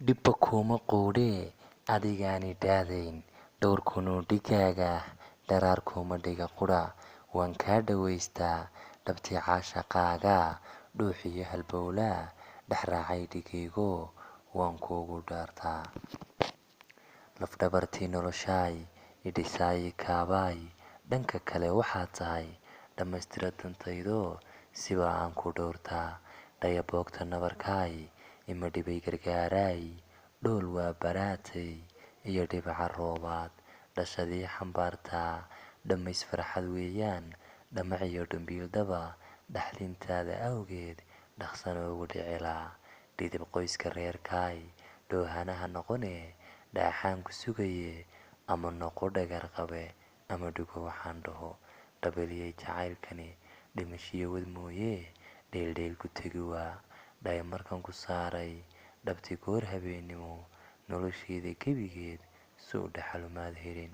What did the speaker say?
Dhibba kuuma quudhee adigaani dhaadayn, dhowr kunoo dhigaaga dharaar kuuma dhiga qudha. Waan kaa dhowaystaa dhabtii caashaqaaga, dhuux iyo halbowlaa dhex raacay dhigaygo, waan kuugu dhaartaa. Lafdhabartii noloshaay, idhisaayi kaabaay, dhanka kale waxaad tahay dhammaystira dantaydoo sibaa aan ku dhowrtaa. Dhayaboogta nabarkaay, ima dhibay gargaaraay, dhool waa baraatay iyo dhibaca roobaad, dhashadii xambaartaa dhammays farxad weeyaan. Dhamac iyo dhimbiildaba dhaxlintaada awgeed dhaqsana ugu dhicilaa. Dhidib qoyska reerkaay, dhoohanaha noqone dhaaxaan ku sugaye, ama noqo dhagar qabe ama dhugo waxaan dhaho. Dhabiliyay jacaylkani dhimashiyo wad mooye, dheeldheel ku tegi waa. Dhaya markan ku saaray dhabti goor habeennimo, noloshayda gebigeed suu dhaxalumaad helin.